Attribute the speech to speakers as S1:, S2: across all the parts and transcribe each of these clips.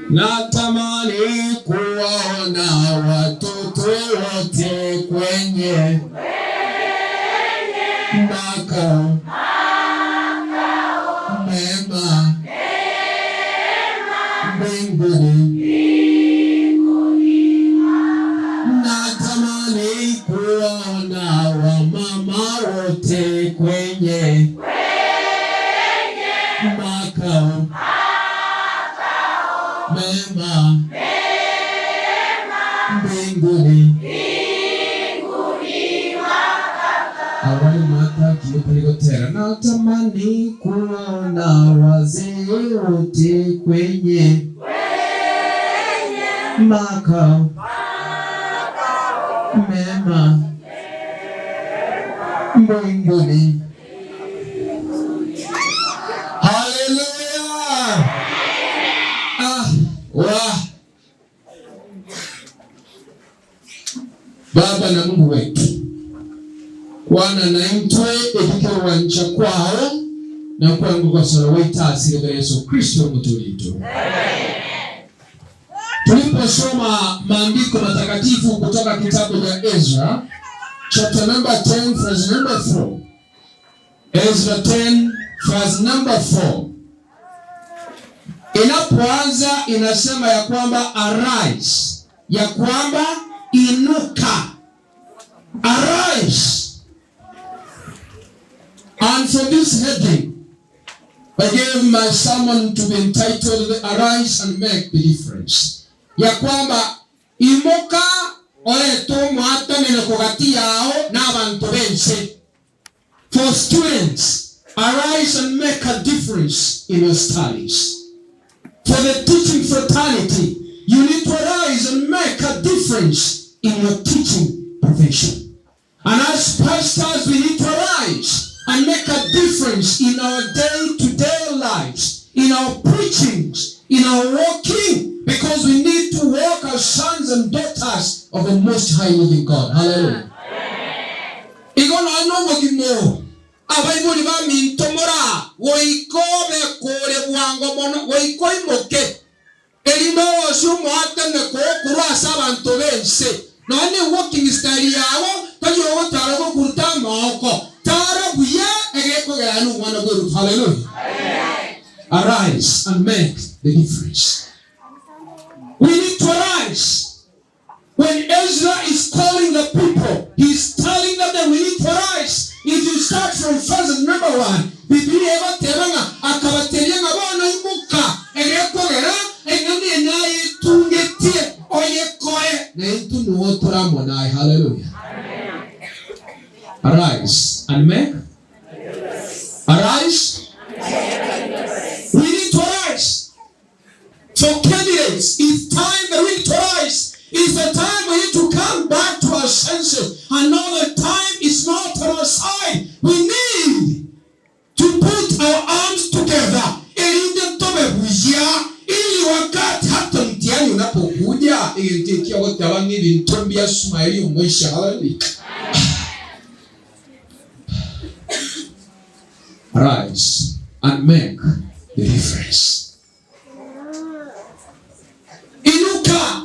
S1: Natamani kuwaona watoto wote kwenye makao mema mbinguni. Natamani kuwaona wamama wote kwenye makao mema mbinguni. Awali mata kiyopalikotera. Natamani kuona wazee wote kwenye makao mema mbinguni. Haleluya! Ah, wa Baba na Mungu wetu Bwana na intwe ekikewancha kwao na kwangu kwa waitasire kwa Yesu Kristo mtulitu. Tuliposoma maandiko matakatifu kutoka kitabu cha Ezra chapter number 10 verse number 4. Ezra 10 verse number 4. Inapoanza inasema ya kwamba arise, ya kwamba inuka. Arise. And from this heading, I gave my sermon to be entitled Arise and Make the Difference. Ya kwamba imuka oreto mwatanene kugati yao n'abantu benshi. For students, arise and make a difference in your studies. For the teaching fraternity, you need to arise and make a difference in your teaching profession. And as pastors, we need to arise and make a difference in our day-to-day lives, in our preachings, in our walking, because we need to walk as sons and daughters of the Most High Living God. Hallelujah. Igono ano mogimo abaibuli bamintomora goiko bekore bwango mono goiko imoke erimo osio mwatene kokurwa ase abanto bense nonye walking style yabo tari ogotara gokuruta amagoko tara buya egekogera n'omwana bweru. Hallelujah. Arise and make the difference. We need to arise. When Ezra is calling the people, he's telling them that we need to arise. If you start from verse number 1, Biblia egotebanga akabateria nga bono imuka egekogera eng'ani enayetungetie oyekoe na intu nuwo naye. Hallelujah. Arise and make. Arise. We need to arise. For candidates, it's time that we need to arise. It's the time we need to come back to our senses and know that time is not on our side. We need to put our arms together. Erinde tobe buya ili wakati hata mtihani unapokuja ikitia wote abangi ntombi ya Ismaili umwisha. Hallelujah. Arise and make the difference. Inuka,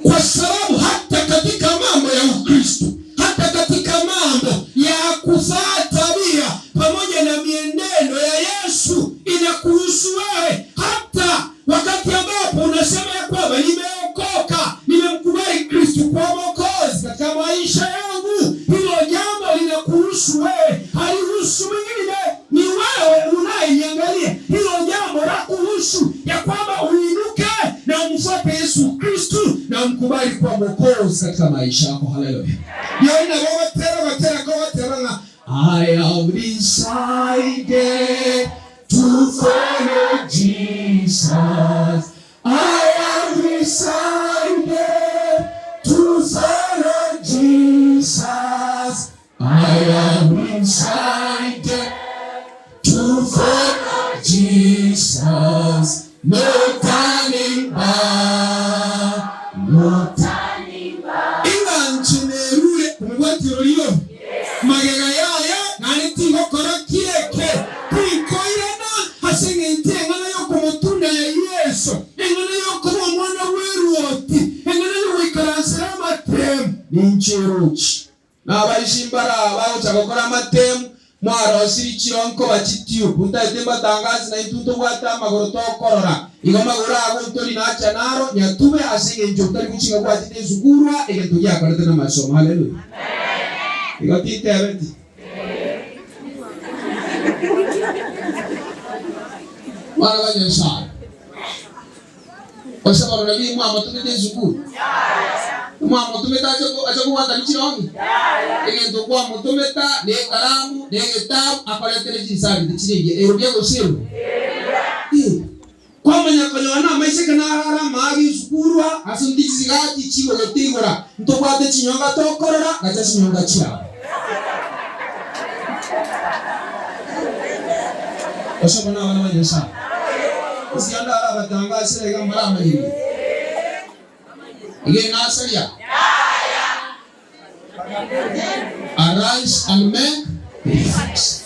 S1: kwa sababu hata katika mambo ya Ukristo, hata katika mambo ya kufaa tabia pamoja na mienendo ya Yesu inakuhusu wewe. Hata wakati ambapo unasema ya kwamba nimeokoka, nimemkubali Kristo kwa Mwokozi katika maisha yangu, hilo jambo linakuhusu wewe, halihusu mwingine. Ni wewe unayeniangalia, hilo jambo la kuhusu ya kwamba uinuke na umfuate Yesu Kristo na umkubali kwa Mwokozi katika maisha yako. Haleluya. I have decided to follow Jesus. I have decided to follow Jesus. I have decided to follow Jesus. No turning back, no turning back. Inganchinerure kumugwatirolio magega yaya nani tigokora kieke tiko Ninchiruchi. Na baishimbara bagocha gokora amatemu mwarosiri chironko bachitube ntaete mbatangazi na intu ntobwate amagoro tokorora igo magoro ago ntori nacha naro nyatube ase eng'encho otari gochinga gwachete esukurwa egento giakorete na masomo. Haleluya. Igo titebeti. Mwana wa Nyasaye. Osabaro nabii mwamutumite esukuru. Mwamutumite ache kobwatani chirongi. Egento kwamutumeta ne karamu ne gitabu akoretere chinsari chiringi erubia gosiru. Kwamanya konyona amaiseke narara magi esukurwa ase ndichigati chigogotigora ntobwate chinyonga tokorora gacha chinyonga chiao. Osabana abana ba Nyasaye. Usianda abatangasire gamara amayiri. Again, Nasaria. Arise and make the difference.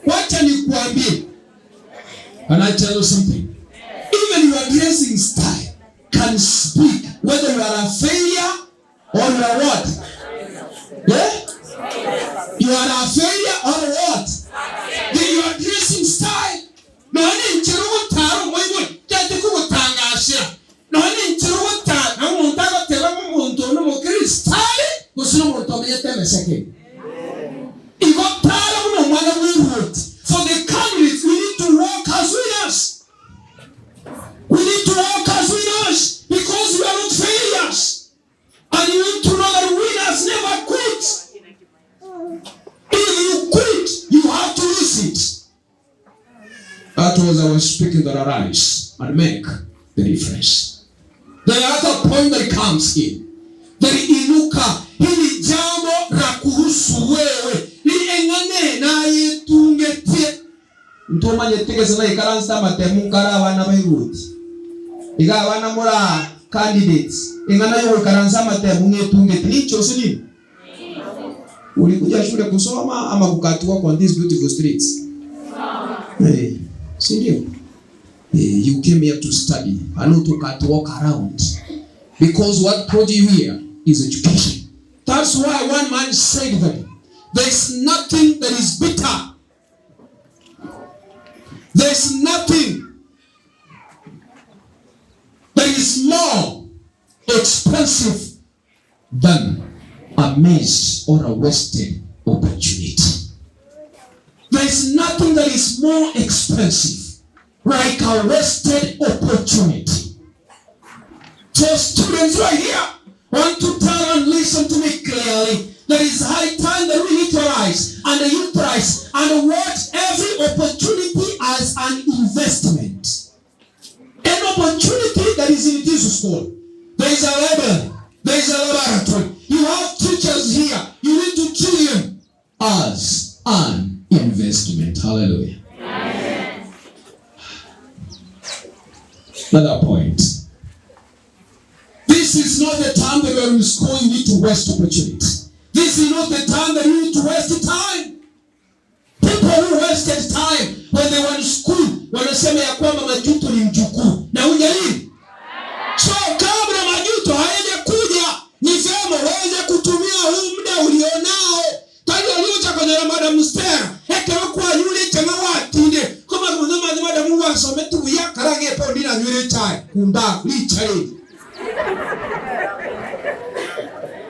S1: Wacha nikuambie. Can I tell you something? Even your dressing style can speak whether you are a failure or you are what? Yeah? You are a failure or what? Then your dressing style. None nchiru mwibu kyati kugutangasha. None nchiru na umuntu agateba umuntu no mukristo gusira umuntu amenyete meseke. Igo tara muno mwana w'iruti. For the candidates, we need to walk as winners. We need to walk as winners because we are not failures. And you need to know that winners never quit. If you quit, you have to lose it. That was our speaking that arise and make the difference. The other point that comes in, that inuka, hili jambo la kuhusu wewe, li engane na yetungetie. Ntomanye tegeza na ikaransa matemu kara abana bairuti. Iga abana mura candidates. Engana yo ikaransa matemu ngetungeti. Nicho sini. Ulikuja shule kusoma ama kukatua on these beautiful streets? Hey. Si ndio? You came here to study and not to cut walk around. Because what brought you here is education. That's why one man said that there is nothing that is bitter. There is nothing that is more expensive than a missed or a wasted opportunity. There is nothing that is more expensive like a wasted opportunity. So students right here, want to tell and listen to me clearly. There is high time that we utilize and utilize and watch every opportunity as an investment. An opportunity that is in this school. There is a library. There is a laboratory. You have teachers here. You need to treat them as an investment. Hallelujah. Amen. Another point. This is not the time that you are in school, you need to waste opportunity. This is not the time that you need to waste time. People who wasted time when they were in school, wanasema ya kwamba majuto ni mjukuu. Na hujalini? So kabla majuto hayajakuja, ni vyema uweze kutumia huu muda ulionao. Tali aliocha kwenye Madam Stella, ekero kwa yule chama watinde. Kama kuna madam wasome tu ya karange po ndina nywele chai. Kunda lichale.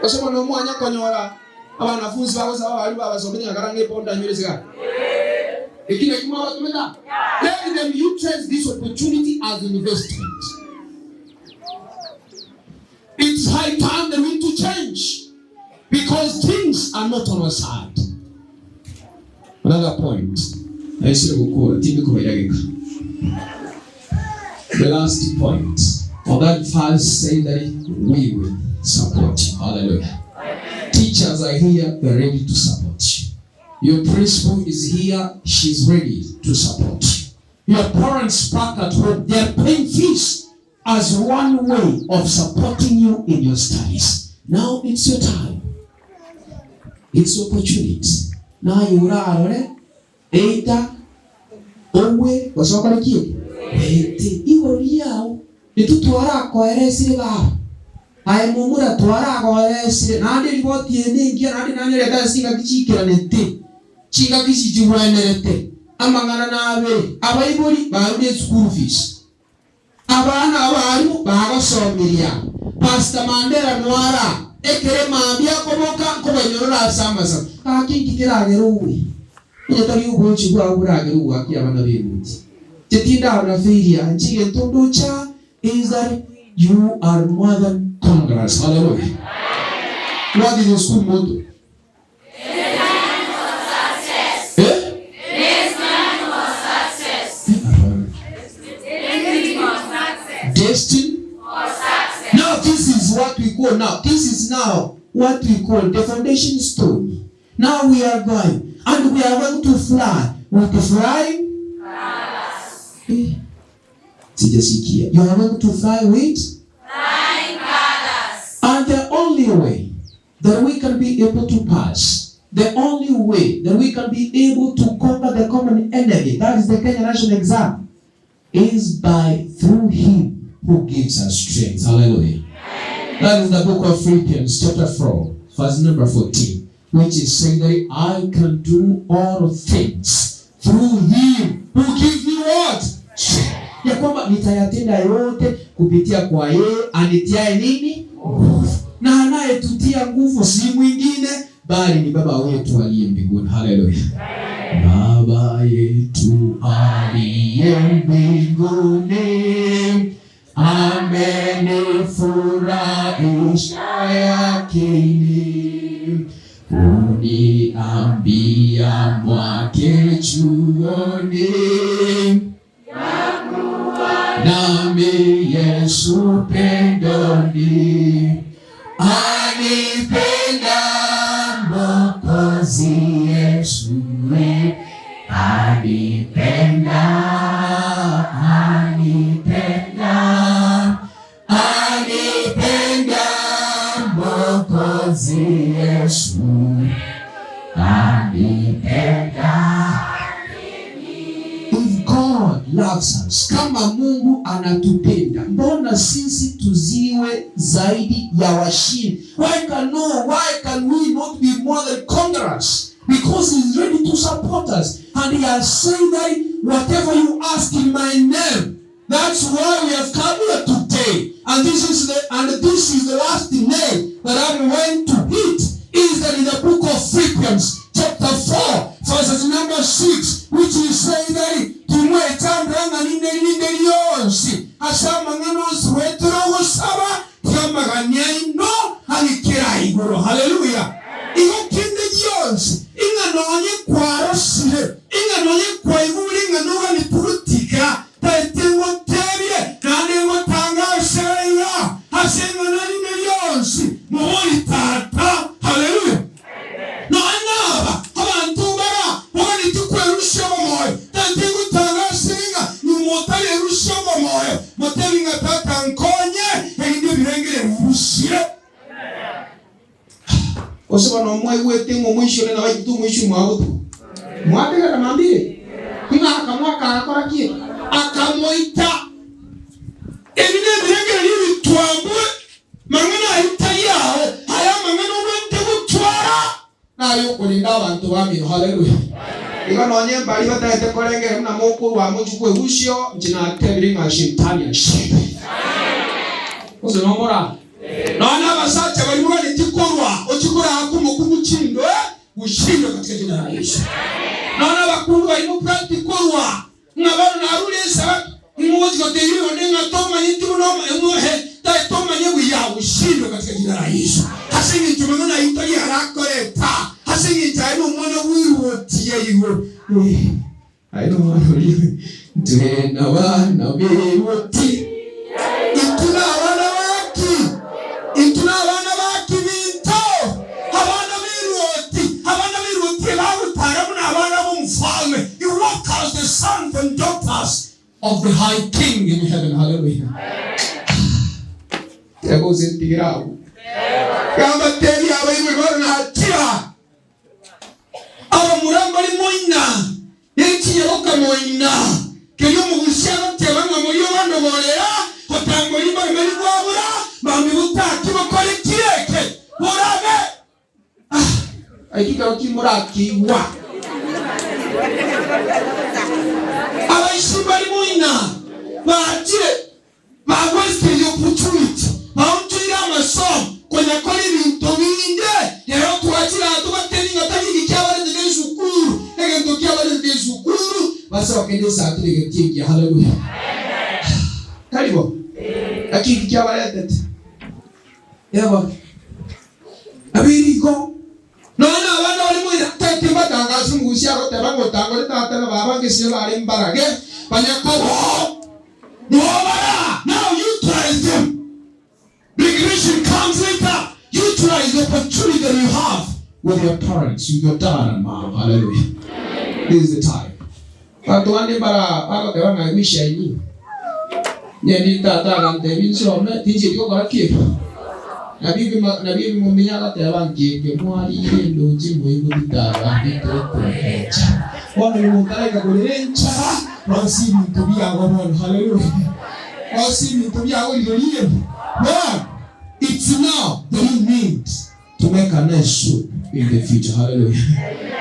S1: Osoma no mwanya konyora abanafunzi bako sawa bali babasomenya karange po ndanywele sigara. Ikine kimwa watumika. Let them utilize this opportunity as investment. It's high time that we need to change because things are not on our side. Another point. The last point. On that verse say that we will support you. Hallelujah. Teachers are here, they're ready to support you. Your principal is here, she's ready to support you. Your parents back at home, they're paying fees as one way of supporting you in your studies. Now it's your time. It's opportunity. Now you are either owe wasokora ki ete igoro yao nitutwara koeresire baba. Aye mumura twaragoresire nandi riboti eningia nandi nanyereta singa kichikiranete chinga kichichigwenerete amang'ana nabere abaibori barure school fees abana abarimu bagosomeria Pastor Mandela nwara ekere mambia koboka kobanyorora asamasa kakingi kiragera uwe nyetari ugochi gwa uragera uwa abana bebuti tetinda na failure nchige ntondocha is that you are more than conquerors. Hallelujah. What is your school motto? Success. Eh? Destined for success. Now this is what we call now. This is now what we call the foundation stone. Now we are going, and we are going to fly with the flying colors. Eh? Sijasikia. You are going to fly with
S2: flying colors.
S1: And the only way that we can be able to pass, the only way that we can be able to conquer the common enemy, that is the Kenya National Exam, is by through him who gives us strength. Hallelujah.
S2: Amen.
S1: That is the book of Philippians chapter 4, verse number 14, which is saying that I can do all things through him who gives me what? Strength. Ya kwamba nitayatenda yote kupitia kwa yeye anitiaye nini? Nguvu. Na anayetutia nguvu si mwingine bali ni Baba wetu aliye mbinguni. Haleluya. Baba yetu aliye mbinguni amenifurahisha yakini, uniambia mwake chuoni nami Yesu pendoni anipenda Mwokozi Yesu anipenda, anipenda, anipenda Mwokozi Yesu anipenda. If God loves us, kama Mungu anatupenda, mbona sisi tuziwe zaidi ya washindi? Why can we not be more than conquerors? Because he is ready to support us. And he has said that whatever you ask in my name, that's why we have come here today. And this is the last name that I'm going to hit, is that in the book of Philippians chapter 4, verses number 6, which is saying that tumwetandanga ninde lyonsi asamangano sweturogo saba tiamaganyaino alikira iguru. Hallelujah. Iyo kinde lyonsi inganonye kwarosire inganonye kwaigure inganoga niturutika taitengo tebye nanengo tangasheya asengana ninde lyonsi muboli tata. Hallelujah. No anaba abantu bara wani tukwerusha moyo taitengo tangashinga ni motale rusha moyo motelinga tata nkonye elinde birengere rushire. Oseba no mwaiwete ngo mwisho na waitu mwisho mwautu mwatega kamambire kina akamwaka akora kie akamoita ebine birengere hivi twambwe mangana aitayao haya mangana ubente gutwara nayo kulinda abantu bamiro. Hallelujah. Igo nonye mbali batete korengere mna mukuru wa muchukwe ushio njina tebiri shetani ashinde. Ose nomora naona basacha bali mugani tikorwa ochikora hakumo kumuchindwe ushindwe katika jina la Yesu. Naona bakuru bali mu practicorwa ngabano narulesa mwozi koteyo nenga toma nituno mwe ta toma nyewe ya ushindwe katika jina la Yesu. Hasingi tumana yutali harakoreta hasingi taino mwana wiruotie iwo I don't want to leave. Tena wana biwoti ituna wana waki ituna wana waki binto abana biruoti bagutara muna abana b'umfalme. You walk as the sons and daughters of the high king in heaven. Hallelujah. Tego zintirau kama teri abaimwe bana hatira aba muramba li moina yechiyoka moina keyo mugushano tebanga moyo bano bolera otangoli bameli gwabura bami butaki Ekikaro kimurakiigwa. Abaishi bari moina baachire ba wasted the opportunity, baonchoire amasomo konyakora ebinto binde. Rero twachire atubateninga tagigi kiabarete ne esukuru, egento kiabarete ne esukuru base bakende esatire getingia. Haleluya. Karibu akiki kiabaretete yebo abiriko nona abana bari moina tete batangaza umugusi agoteba ngotangore tata na baba ngesie bare mbarage banyakobo nobara.
S3: Now utilize them. Regression comes later. Utilize the opportunity that you have
S1: with your parents, with your dad and mom. Hallelujah. This is the time. Bantu bandi bara bagoteba ng'a wish I knew. Nyendi tata agantebi nsome tinchiri gokora ki. Nabibi muminya agateba nkeke mwarire ndunji muigutitaba nditokuecha. Bono omuntu kagurira enchara ronsi ebintu byago bono. Hallelujah. Ronsi ebintu byago rirorie. Lord, it's now that you need to make a nice soup in the future. Hallelujah.